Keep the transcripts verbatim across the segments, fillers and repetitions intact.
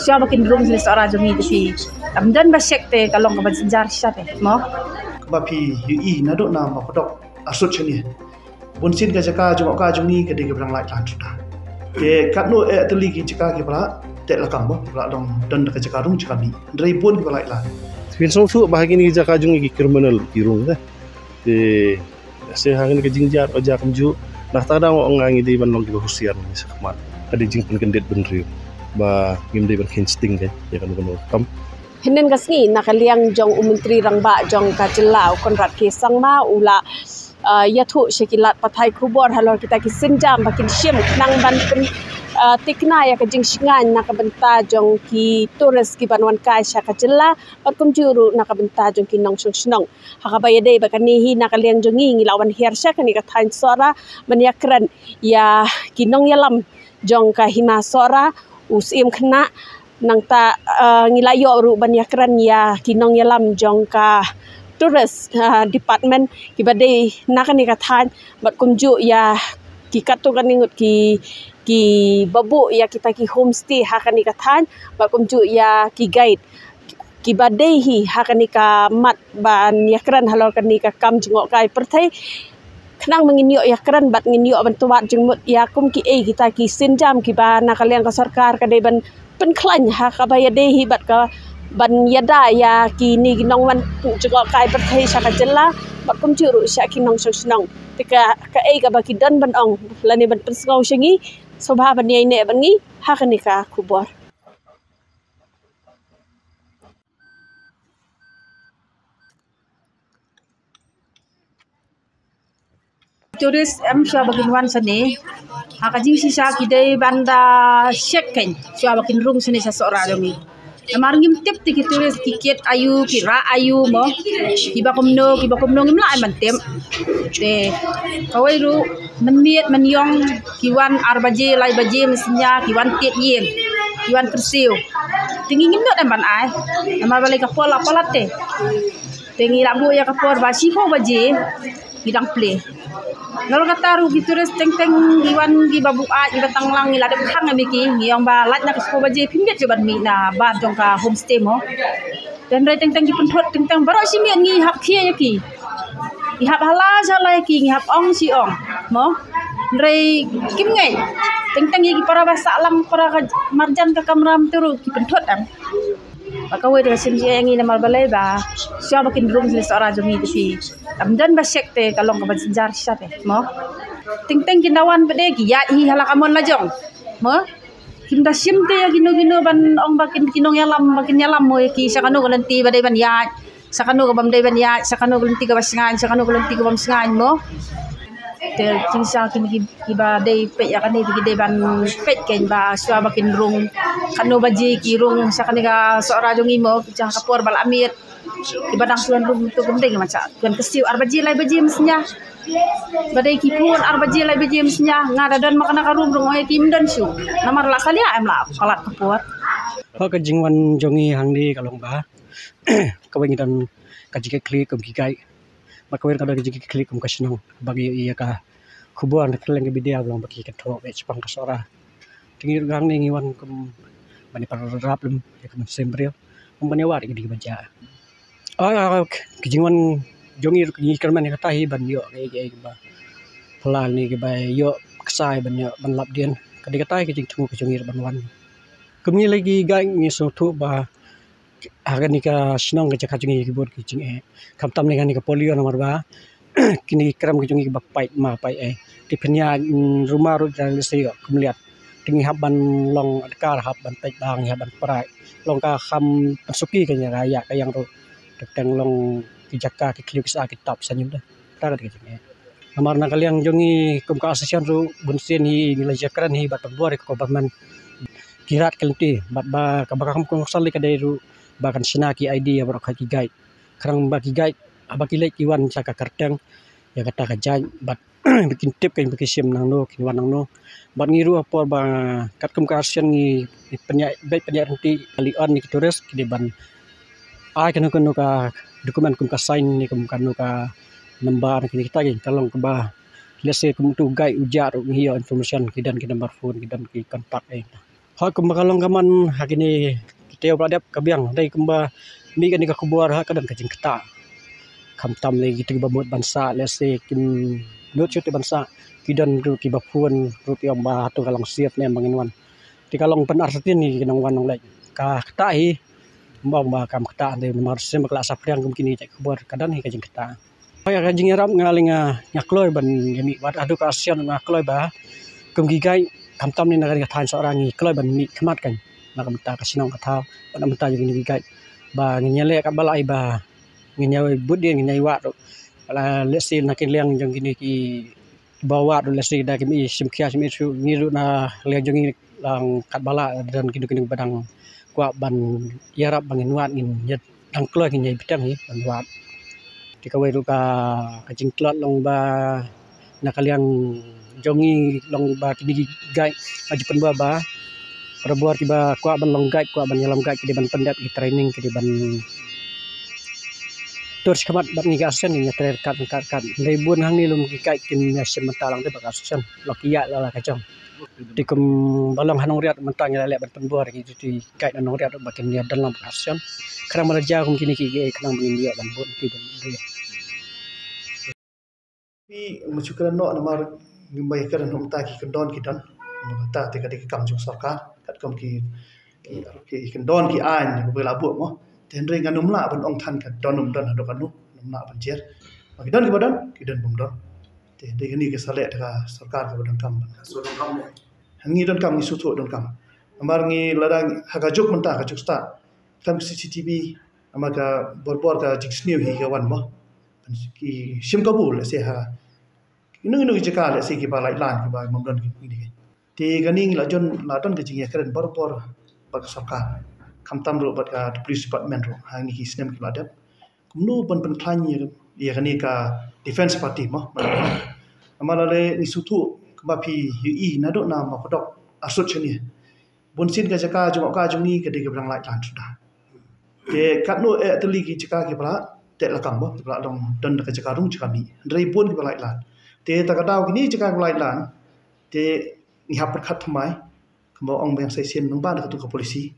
Shuwa ba kin rung sha Sohra jong ngi te phi, ym don ba check te ka long kaba jynjar shisha te mo. Kaba phi ïohi naduh na Mawkdok arshut shane, bun sien ka jaka jngohkai jong ngi ka dei kaba dang lait lan shuh. Te katno eh tylli ki jaka kiba la teh lakam ba kiba la dang don da ka jaka rung jaka mih, hynrei bun kiba lait lan. Phin sngewthuh ba ha kine ki jaka jong ngi ki criminal ki rung te. Te se ha kane ka jingjia ka jia kumjuh, na kata ka daw nga ong ngi dei ban long kiba husiar ngi sa khmat. Ka dei jingpynkyndit bynriew ba ngim dei ban kheiñ sting ka ïa kano kano ka kam. Hynnin ka sngi na ka liang jong u Myntri Rangbah jong ka jylla u Conrad K Sangma u la, ah, ïathuh sha ki lad pathai khubor halor kita ki sienjam ba kin shim khnang ban pyn, ah, tikna ïa ka jingshngaiñ na ka bynta jong ki tourist kiban wan kai sha ka jylla bad kumjuh ruh na ka bynta jong ki nongshong shnong. Ha kaba ïadei bad kane hi na ka liang jong ngi ngi la wan hiar sha kane ka thaiñ Sohra ban ïakren ïa ki nongïalam jong ka hima Sohra, u Syiem Khynnah, nangta, eh, ngi la ïoh ruh ban ïakren ïa ki nongïalam jong ka tourist, eh, department kiba dei na kane ka thaiñ bad kumjuh ïa ki katto katne ngut ki, kiba buh ïa kita ki homestay ha kane ka thaiñ bad kumjuh ïa ki guide kiba dei hi ha kane ka mat ban ïakren halor kane ka kam jngohkai pyrthei. Khnang ba ngin ïoh ïakren bad ngin ïoh ban twad jingmut ïa kum kiei kita ki sienjam kiba na ka liang ka sorkar ka dei ban pynkhlaiñ ha kaba ïadei hi bad ka ban ïada ïa kine ki nongwan jngohkai pyrthei sha ka jylla bad kumjuh ruh sha ki nongshong shnong. Te ka, kaei kaba ki don ban ong lane ban pynsngew sha ngi, sngewbha ban ïaineh bad ngi ha kane ka khubor. Tourist em shuwa ba kin wan shane. Ha ka jingshisha ki dei ban da check kein shuwa ba kin rung shane sha Sohra jong ngi. Namar ngim tip te ki tourist ki kit aïu, ki rah aïu mo, kiba kumno, kiba kumno, ngim lah ban tip. Te kawei ruh, mynmiet mynïong ki wan ar baje lai baje mynsngi, ki wan tied ïing, ki wan kyrsiew. Te ngi ngim nud em ban ai. Namar balei ka por la palat te. Te ngi la buh ïa ka por ba shiphew baje ngi dang plie. Nalor kata ruh ki tourist teng teng ki wan kiba buaid kiba tang lang, ngi la dep khang ïa ki, ngi ong ba lait na ka shiphew baje phim bit shuh ban mih na bar jong ka homestay mo. Te hynrei teng teng ki pynthut teng teng, baroh shi miet ngi hap khie ïa ki. Ngi hap hala shala ïa ki, ngi hap ong shi ong mo. Hynrei kim ngeit. Teng teng ïa ki para ba sah lang, para ka marjan ka kamram te ruh ki pynthut em. Ba kawei te ka shim jia ïa ngi namar balei ba shuwa ba kin rung sha Sohra jong ngi te phi, ym don ba check te ka long kaba jynjar shisha te mo. Teng teng kin da wan pat de ki ïaid hi hala ka mon la jong mo. Kim da shim te ïa kino kino ban ong ba kin, ki nongïalam ba kin ïalam mo ïa ki sha kano ka lynti ba dei ban ïaid, sha kano ka bym dei ban ïaid, sha kano ka lynti kaba shngaiñ, sha kano ka lynti ka bym shngaiñ mo. Te jingshisha kine ki, kiba dei peit ïa kane te ki dei ban peit kein ba shuwa ba kin rung, katno baje ki rung sha kane ka Sohra jong ngi mo, ki jia ka por ba la miet. Kiba dang shu wan rung to kim dei ki, ma sha wan kyrsiew ar baje lai baje mynsngi. Ba dei ki phone ar baje lai baje mynsngi, nga da don ma kane ka room ruh ong ïa ki ym don shuh. Namar la salia em, la palat ka por. Ho, ka jingwan jong ngi hangne ka long ba kawei ngi don ka jingkitkhlieh kum ki guide. Bad kawei ka don ka jingkitkhlieh kum ka shnong ba ngi ïohi ïa ka khubor na kylleng ka media ba long ba ki kynthoh beit shaphang ka Sohra. Te ngi ruh hangne ngi wan kum ban ïa paralap lem ïa ka mynsiem briew, kum ban ïa wad ïa ki dei kiba jia. Ah, ah, ki jingwan jong ngi ruh ngi kyrmen ïa kata hi ban ïoh kaei kaei kiba phylla ne kiba ïoh ksai ban ïoh ban lap dien. Ka dei kata hi ka jingthmu ka jong ngi ruh ban wan. Kum ngi la ki guide ngi sngewthuh ba ha kane ka shnong ka jaka jong ngi ki bun ki jingeh. Khamtam ne kane ka polio namar ba kine ki krem ki jong ngi kiba pait ma pait eh. Te phin ïaid, mm, ruma ruh da lehse ïoh kumliat. Te ngi hap ban long adkar, hap ban peit ba ngi hap ban prai. Long ka kham pynsuki ka ïa ka ïa ka ïang ruh. Te teng long ki jaka ki khlieh ki sah ki tap sa ñium da. Ta ka dei ka jingeh. Namar na ka liang jong ngi kum ka association ruh bun sien hi ngi la ïakren hi bad pynbor ïa ka government. Ki rat ki lynti bad ba kaba kham kongsan lei ka dei ruh ba kan shna ki I D ïa baroh ki guide. Khnang ba ki guide haba ki leit ki wan sha ka kyrteng ïa kata ka jait bad ba kin tip kein ba ki shim nangno, kin wan nangno. Bad ngi ruh ha por ba katkum ka association ngi pynïaid, beit pynïaid ryntih, ka leit on ïa ki tourist ki dei ban ai kano kano ka document kum ka sign ne kum kano ka number ne, kine kita ki ka long kaba lehse kum utu u guide u jah ruh ngi ïoh information, ki don ki number phone, ki don ki contact eh. Pat kumba ka long ka man ha kine ki taïew ba la dep ka biang, dei kumba mih kane ka khubor ha ka don ka jingktah. Khamtam lei kito kiba mut ban sah, lehse kim lut shuh te ban sah, ki don ruh kiba phone ruh ki ong ba hato ka long safe ne em ba ngin wan. Te ka long pynartatien ïa ki nongwan nongleit. Ka ktah hi, ym ong ba kam ktah, dei namar shisien ba ka la saphriang kum kine ki khubor ka don hi ka jingktah. Ïa ka jingïarap nga lei nga, nga kloi ban ïa mih, wat haduh ka Arsen nga kloi ba kum ki guide, khamtam ne na ka ri ka thaiñ Sohra ngi kloi ban mih khmat kan na ka bynta ka shnong ka thaw, bad na ka bynta jong kine ki guide ba ngin ïaleh katba lah hi ba ngin ïa bud dien, ngin ïa wad ruh. Lehse na ki liang jong kine ki ba wad ruh, lehse da kim i shim khia shim i shu, ngi ruh na liang jong ngi lang katba lah don kino kino ba dang kwah ban ïarap ba ngin wad, ngin ïa dang kloi ngin ïa bteng hi ban wad. Te kawei ruh ka, ka jingtlot long ba na ka liang jong ngi long ba kine ki guide ka jingpynbor ba barabor kiba kwah ban long guide, kwah ban ïalam guide ki dei ban pyndep ki training, ki dei ban tur shakhmat bad ngi ka Arsen, ngi ïa trei ryngkat ryngkat ryngkat. Dei bun hangne long ki guide kim ïa shim bynta lang te bad ka Arsen, long ki ïaid la la ka jong. Te kumba long ha Nongriat mynta ngi la leh ban pynbor ki, ki guide na Nongriat ba kin ïa don lang bad ka Arsen. Khnang ba la jia kum kine ki, ki khnang ba ngin ïoh ban bud ki ban ri. Phi, ma shu kren noh namar ngim bai kren noh mynta, ki kyndon ki don. Mynta te ka dei ka kam jong sorkar, katkum ki, ki, ki kyndon ki aiñ ba la buh mo. Te hynrei ngan ym lah ban ong than ka don ym don haduh katno, ngam lah ban jer. Ma ki don kiba don, ki don bym don. Te dei kane ka sa leh da ka sorkar kaba donkam ban. Ngi donkam, ngi sngewthuh donkam. Namar ngi lada ha ka juk mynta, ka juk stad, khlem ka C C T V, namar ka borbor ka jingsniew hi ka wan mo. Ki shim kabu lehse ha kino kino ki jaka, lehse kiba laitlan, kiba ym don kine. Te kane ngi la jon, la don ka jingïakren borbor bad ka sorkar, khamtam ruh bad ka police department ruh ha kine ki snem kiba la dep, kumno ban pynkhlaiñ ïa, ïa kane ka defense party mo. Namar lada ngi sngewthuh kumba phi ïohi naduh na Mawkdok arsut shane, bunsien ka jaka jngohkai jong ngi ka dei kaba dang laitlan suda. Te katno eh tylli ki jaka kiba la teh lakam ba, kiba la long don ka jaka rung jaka mih, hynrei bun kiba laitlan. Te ta ka daw kine jaka kiba laitlan, te ngi hap pyrkhat thymmai, kumba ong ba ïa sa shisien nang ba da katu ka policy.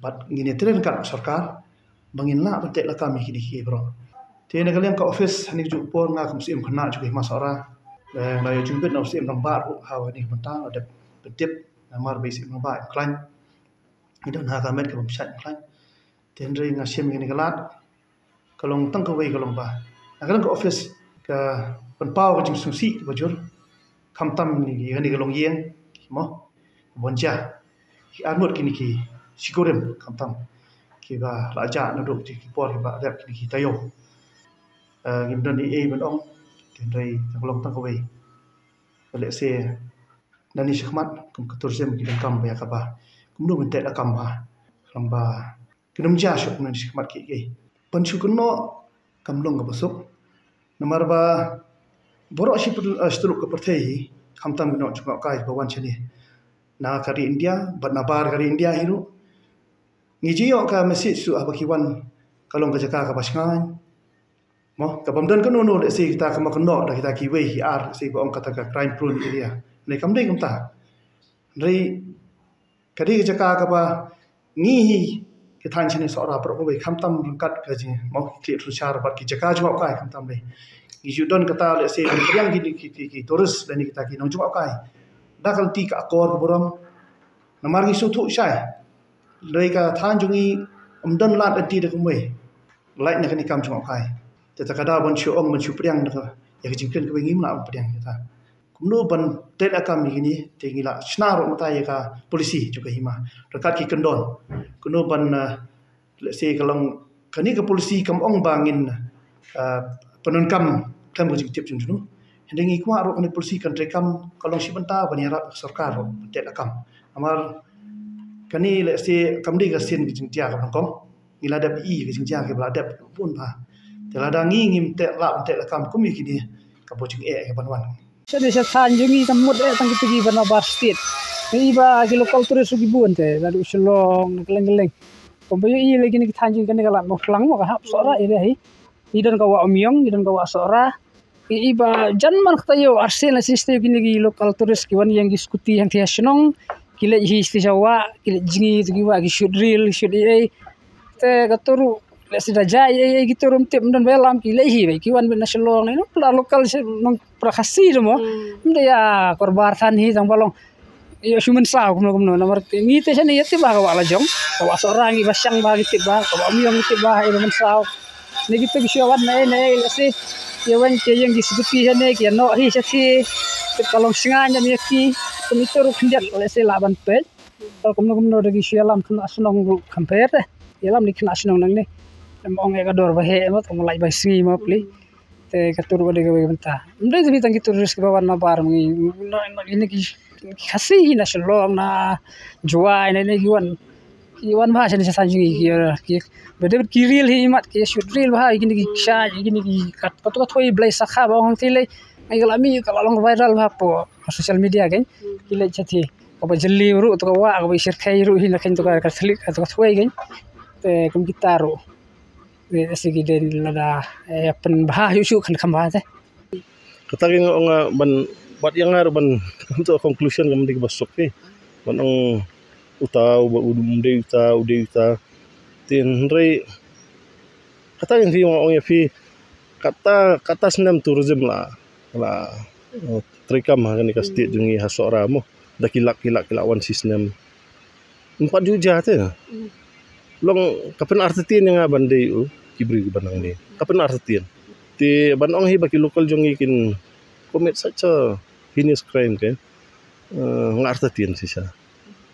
Bad ngin ïa trei ryngkat bad sorkar ba ngin lah ban teh lakam ïa kine ki briew. Te na ka liang ka office, ha kane ka juh ka por nga kum u Syiem Khynnah jong ka Hima Sohra, eh, nga la ïoh jingbit na u Syiem Rangbah ruh ha kane ka bynta, nga dep pyntip namar ba u Syiem Rangbah im khlaiñ. Ngi don ha ka met kaba pynshai im khlaiñ. Te hynrei nga shim ïa kane ka lad ka long tang kawei, ka long ba na ka liang ka office ka pynpaw ka jingsngewsih kaba jur, khamtam ïa kane ka longïing mo, ka Bonja, ki arngut kine ki shikurim khamtam kiba la jah naduh ki por kiba la dep kine ki taïew. Eh, ngim don ei ei ban ong, te hynrei ka long tang kawei. Lehse nangne shakhmat kum ka tourism ki donkam ba ïa kaba kumno ban teh lakam ba, ka long ba kin ym jia shuh nangne shakhmat kiei kiei. Ban shu kynnoh kam long kaba suk. Namar ba baroh shi pyrthei, eh, shi tylli ka pyrthei, khamtam ki nongjngohkai ba wan shane na ka ri India bad na bar ka ri India hi ruh, ngi ju ïoh ka message shuh haba ki wan, ka long ka jaka kaba shngaiñ mo, kaba ym don kano kano, lehse kita kaba kynnoh da kita kiwei ki ar, lehse ba ong kata ka crime prone area. Hynrei kam dei kumta. Hynrei ka dei ka jaka kaba ngi hi ki thaiñ shane Sohra baroh kawei, khamtam ryngkat ka jing mo, ki khlieh synshar bad ki jaka jngohkai khamtam dei. Ngi ju don kata, lehse ban pdiang kine ki, ki, ki tourist lane kita ki nongjngohkai da ka lynti ka akor ka burom. Namar ngi sngewthuh shai, lei ka thaiñ jong ngi ym don lad lynti da kumwei, lait na kane ka kam jngohkai. Te ta ka daw ban shu ong, ban shu pdiang da ka, ïa ka jingkren kawei, ngim lah ban pdiang ïa kata. Kumno ban teh lakam ïa kine, te ngi la shna ruh mynta ïa ka policy jong ka Hima ryngkat ki kyndon. Kumno ban, eh, lehse ka long kane ka policy kam ong ba ngin, eh, pyndonkam khlem ka jingtip jong junom. Hynrei ngi kwah ruh kane ka policy kan treikam, ka long shi bynta ban ïarap ka sorkar ruh ban teh lakam. Namar kane lehse kam dei ka sien ka jingjia kaba nyngkong. Ngi la dep ïohi ka jingjia kiba la dep bun bha. Te lada ngi ngim teh, lah ban teh lakam kum ïa kine, ka bun jingeh kaban wan. Shane sha thaiñ jong ngi ka mut eh tang kita kiba na bar state. Ngi i ba ki local tourist ruh ki bun te naduh Shillong, na kylleng kylleng. Kumba ïohi lei kine ki thaiñ jong ngi, kane ka Lad Mawphlang mo, ka hap Sohra area hi. Ngi don ka Wah Umïong, ngi don ka Wah Sohra. Ngi i ba jan man ka taïew arsien la shisien taïew kine ki local tourist ki wan ïeng ki scooty hangtei ha shnong, Ki leit hi sha wah, ki leit jngi tu ki wah, ki shoot reel, ki shoot ei ei. Te kato ruh lehse da jia ei ei, kito ruh ym tip, ym don ba ïalam, ki leit hi beit, ki wan beit na Shillong ne, no, pla local sha nong pra Khasi ruh mo. Hmm. Ym da ïa korbar than hi tang ba long ïa shu mynsaw kumno kumno, namar te ngi te shane ïa tip ba ka wah la jong, ka wah Sohra ngi ba shang ba ki tip ba, ka wah Umïong ki tip ba, ïa ba mynsaw. Ne kito ki shu wan na ei na ei, lehse ïa wan ki ïeng ki security shane, ki ïa noh hi sha ki, tip ka long shngain ïa ki, kum ito ruh khyndiat lehse lah ban peit. Kumno kumno da ki shu ïalam khynnah shnong ruh compare te. Ïalam da ki khynnah shnong nangne. Em ong ïa ka dor ba heh mo, tang ba lait ba sngi mo pli. Te kato ruh ka dei kawei ka bynta. Ym dei tang ki tourist kiba wan nabar, ngi na, na, kine ki, ki Khasi na Shillong, na Jowai, na, na ki wan, ki wan bha shane sha thaiñ jong ngi, ki, ki, ba dei ki reel hi mat, ki shoot reel bha, kine ki shai, kine ki kat, kato ka thoi Blei Sakha ba ong hangtei lei. Ngi ka la mih, ka la long viral bha hapoh social media kein. Ki leit sha thie. Kaba jylliew ruh to ka wah, kaba shyrkhei ruh hi na kein to ka Catholic, to ka thwei kein. Te kum kita ruh. Te lehse ki dei lada, eh, pynbha shuh shuh kan kham bha te. Kata kein nga ong, ah, ban, bad ïa nga ruh ban, kam to conclusion kam dei kaba suk hi. Ban ong uta, uba u dei uta, u dei uta. Te hynrei kata kein phi nga ong ïa phi, kata, kata snem tourism la, la, eh, treikam ha kane ka state jong ngi ha Sohra mo. Da ki lak, ki lak, ki lak wan shi snem. Ym pat ju jia te. Long ka pynartatien ïa nga ban dei u, ki briew kiba nangne. Ka pynartatien. Te ban ong hi ba ki local jong ngi kin commit such a heinous crime kein. Eh, nga artatien shisha.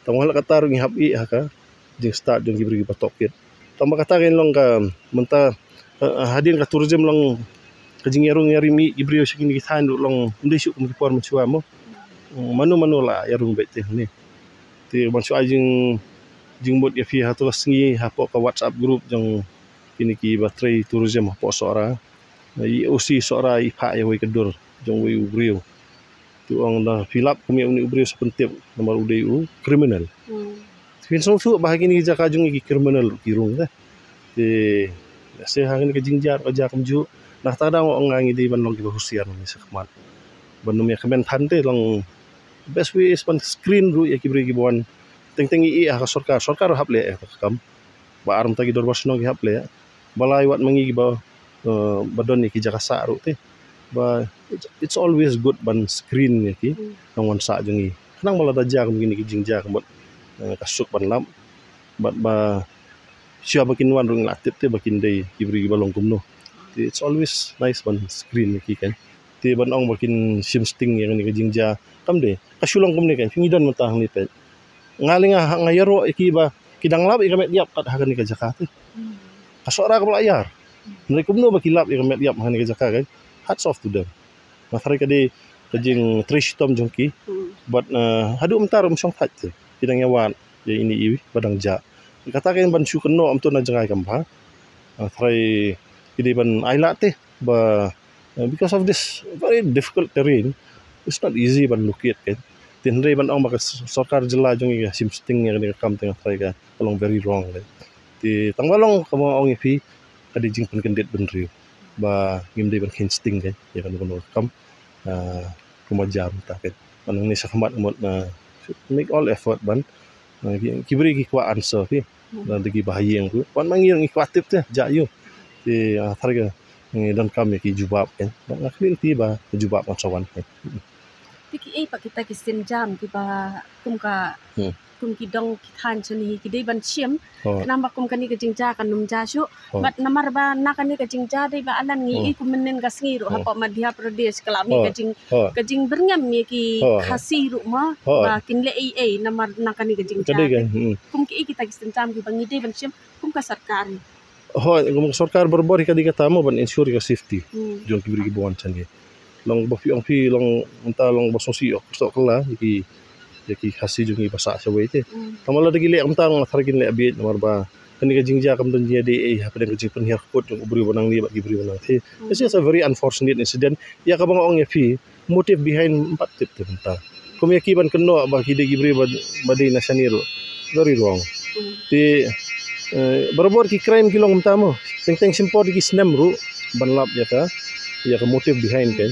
Tang ba la katta ruh ngi hap ïeh ha ka jingstad jong ki briew kiba tohkit. Tang ba kata kein long ka mynta, eh, hadien ka tourism long ka jingïarung ïarim ïa ki briew sha kine ki thaiñ ruh long ym dei shuh kum ki por mynshuwa mo. Mano mano la ïarung beit te hangne. Te ban shu ai jing, jingmut ïa phi ha to ka sngi hapoh ka WhatsApp group jong kine kiba trei tourism hapoh Sohra. I O C Sohra i phah ïa wei ka dur jong wei u briew. Te u ong da phi lap kum ïa une u briew sa pyntip namar u dei u criminal. Hmm. Phin sngewthuh ba ha kine ki jaka jong ngi ki criminal ruh ki rung te. Te lehse ha kane ka jingjia ka jia kumjuh. Na kata ka daw nga ong nga ngi dei ban long kiba husiar nangne shakhmat. Ban ym ïa kmen than te long best way is ban screen ruh ïa ki briew kiba wan. Teng teng i ïa ha ka sorkar, sorkar ruh hap leh ïa ka kam. Ba ar mynta ki dorbar shnong ki hap leh. Ba lai wat ma ngi kiba, eh, ba don ïa ki jaka sah ruh te. Ba it's, it's always good ban screen ïa ki nongwan sah jong ngi. Khnang ba lada jia kum kine ki jingjia ka mut, eh, ka suk ban lap. Bad ba shuwa ba kin wan ruh ngi la tip te ba kin dei ki briew kiba long kumno. Te it's always nice ban screen ïa ki kein. Te ban ong ba kin shim sting ïa kane ka jingjia kam dei. Ka shu long kumne kein, phi ngi don mynta hangne peit. Nga lei nga, nga ïaroh ïa ki ba ki dang lap ïa ka met ïap kat ha kane ka jaka te. Hmm. Ka Sohra kaba la ïar. Hynrei kumno ba ki lap ïa ka met ïap ha kane ka jaka kein. Hats off to them. Nga tharai ka dei ka jingtrei shitom jong ki. Hmm. Bad, eh, haduh mynta ruh ym shong thait te. Ki dang ïa wad ïa ine i ba dang jah. Kata kein ban shu kynnoh ym to na jngai kam bha. Nga tharai ki dei ban ailad te ba, uh, because of this very difficult terrain, it's not easy ban locate kein. Te hynrei ban ong ba ka s-, sorkar jylla jong ngi ka shim sting ïa kane ka kam te nga tharai ka long very wrong kein. Te tang ba long kaba ong ïa phi ka dei jingpynkyndit bynriew ba ngim dei ban kheiñ sting kein ïa kano kano ka kam, uh, kumba jia mynta kein. Ban nangne shakhmat mut, uh, make all effort ban, uh, ki, ki briew ki kwah answer phi. Hmm. Lada ki ba ha ïing ruh. Wan ma ngi ngi kwah tip te, jah ïa u. Te, ah, tharai ka ngi donkam ïa ki jubab kein. Nga khmih te ba jubab kan sa wan kein. Te kiei pat kita ki sienjam kiba kum ka, hmm, kum ki dong ki thaiñ shane hi ki dei ban shim. Oh. Khnang ba kum kane ka jingjia kan ym jia shuh. Oh. Bad namar ba na kane ka jingjia dei ba alan ngi, oh, i kum mynnin ka sngi ruh, oh, hapoh Madhya Pradesh ka la mih, oh, ka jing, oh, ka jingbyrngem ïa ki, oh, Khasi ruh mo, oh, ba kin leh ei ei namar na kane ka jingjia. Ka dei ka, hmm. Kum kiei kita ki sienjam kiba ngi dei ban shim kum ka sorkar? Hooid, kum ka sorkar barabor hi ka dei kata mo ban ensure ka safety, hmm, jong ki briew kiba wan shane. Long ba phi ong phi long mynta long ba sngewsih ïa ka soh kylla ïa ki, ïa ki Khasi jong ngi ba sah shawei te. Hmm. Tang ba lada ki leh kumta nga tharai kin leh bieit namar ba kane ka jingjia kam don jingïadei ei hapdeng ka jingpynhiar kput jong u briew ba nang ne bad ki briew ba nang te. Hmm. It's just a very unfortunate incident. Ïa kaba nga ong ïa phi, motive behind ym pat tip te mynta. Kum ïa ki ban kynnoh ba ki dei ki briew ba, ba dei na shane ruh. Very wrong. Hmm. Te, eh, barabor ki crime ki long mynta mo. Teng teng shim por da ki snem ruh ban lap ïa ka, ïa ka motive behind kein.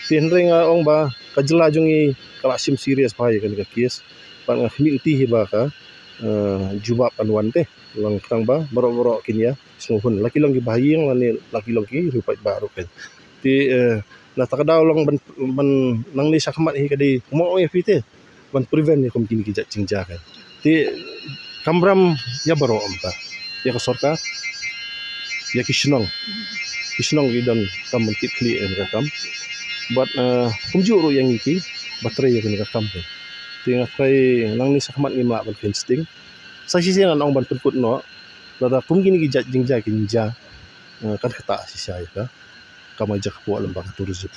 Te hynrei nga ong ba ka jylla jong ngi ka la shim serious bha ïa kane ka case. Bad nga khmih uti hi ba ka, eh, jubab kan wan te. Long tang ba baroh baroh kin ïa sngewhun. La ki long ki bahaïing lane la ki long ki riewpaidbah ruh kan. Te, eh, na ta ka daw long ban, ban nangne shakhmat hi ka dei kumno ïa phi te ban prevent ïa kum kine ki jait jingjia kan. Te kamram ïa baroh mynta, ïa ka sorkar, ïa ki shnong. Ki shnong ki don kam ban kit khlieh ïa ka kam. Bad, eh, kumjuh ruh ïa ngi ki ba trei ïa kane ka kam kan. Te nga trei nangne shakhmat ngim lah ban kheiñ sting. Sa shisien ngan ong ban pynkut noh, lada kum kine ki jait jingjia kin jia, eh, kan ktah shisha ïa ka kamai jaka poh lem bad ka tourism.